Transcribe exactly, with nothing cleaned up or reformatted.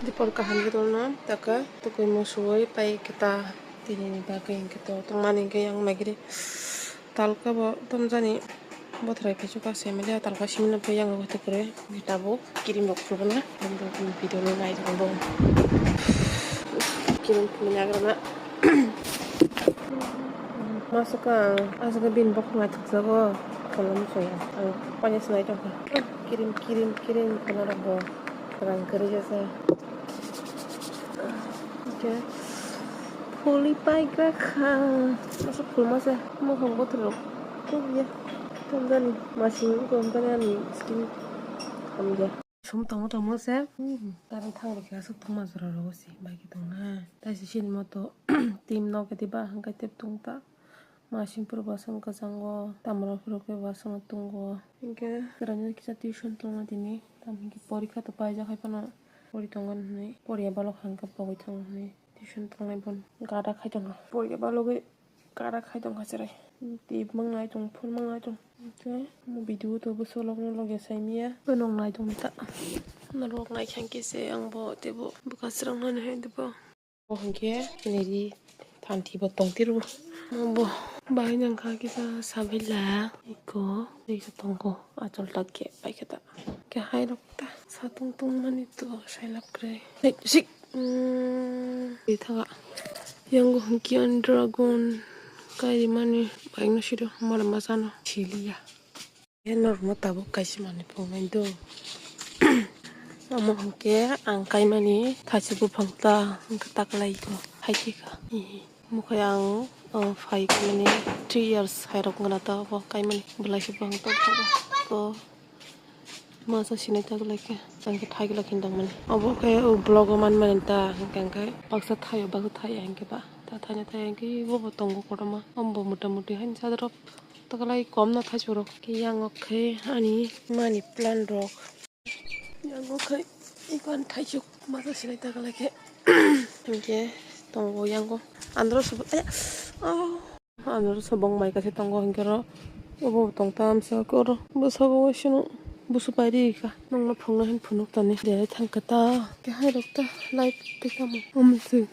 Dipor kaham khe tongno taka tukui musuwi pai khe ta tini ni bagwi hwnkhe to tongmani hwnkhe yang nagiri talka bo tomjani bothrai phaichukha se mili talka simi no yang bo tukure tabuk kirim rok phulbana video no nai tongo bo kirim phulni agrana. Masukha ang aswkhe bini bokong naithokjago, kolom se ang pani se naithokha. Kirim, kirim, kirim kheno rokbo rang kwrwi jasa. Hwnkhe phulwi paigra kha. Masa phulmasa mukhang bothorok kok ya. Tamjani masing wngkha hwnkhe ani skin hamya. Sum tongmo tongmo se. Hmm, karang thang rok ya, aswk thangma jora rogo se bai khe tongna. Tai se sini moto team nok khe diba hwnkhe tep tong ta. Masing puro bwswng kwchango, tamrok phuru khe bwswngno tongo. Hwnkhe kwrwini kisa tuition tongna tini. Tamo hwnkhe porikha to paijak hai phano pori tongo hinwi. Poriya balok hwnkhe pogwi thango hinwi tuition tongnai bono gada khai tongkha. Poriya balogwi gada khai tongkha cherai. Twi mangnai tong, phul mangnai tong. Hwnkhe omo video to bwswk lokno logya saimanya. Bono nai tongkha. Norok naikha hwnkhe se ang bo teibo bwkha srang nani hai dibo. Bo hwnkhe nini thanthi bo tongtiro. Bo bahai nangkha kisa sabaila iko tei kisa tongo achol tak khe paikhe ta. Khe hai rok ta satung tongmani to sailab kwrwi. Sik, sik. Tei thanga yang hwnkhe ani dragon kairimani bike no siro mara masano siliya. Norokno tabuk kaisa manwi phunuknai do. Omo hwnkhe ang kaimani thaisa buphang ta hwnkhe taklaio, haithika. Omo khe ang, o, phai mani three years hairok wngna ta obo kaimani bwlai se buphang ta to masa sinai taklaikhe ang khe thaigwlak hinwi tongmani. Obo khe o vlog o manmani ta hwnkhe ang khe baksa thaio baksa thaiya hwnkhe ba ta thaina thaiya hwnkhe bobo tongo kotorma omo bo mota moti haino sadorop. Taklai kom no thaichuk rok khe yang o khe ani money plant rok. Yang o khe iko ani thaichuk masa sinai taklai khe. Hwnkhe tongo yang o andro sobo, aya, oh, andro sobong mai kaisa tongo hwnkhe oro obo tong tamsa khe oro bwskango waisano busu pairi kha nokno phunukna hin phunuk tani dere thang khe ta khe hai rok ta light tei tamo omo se.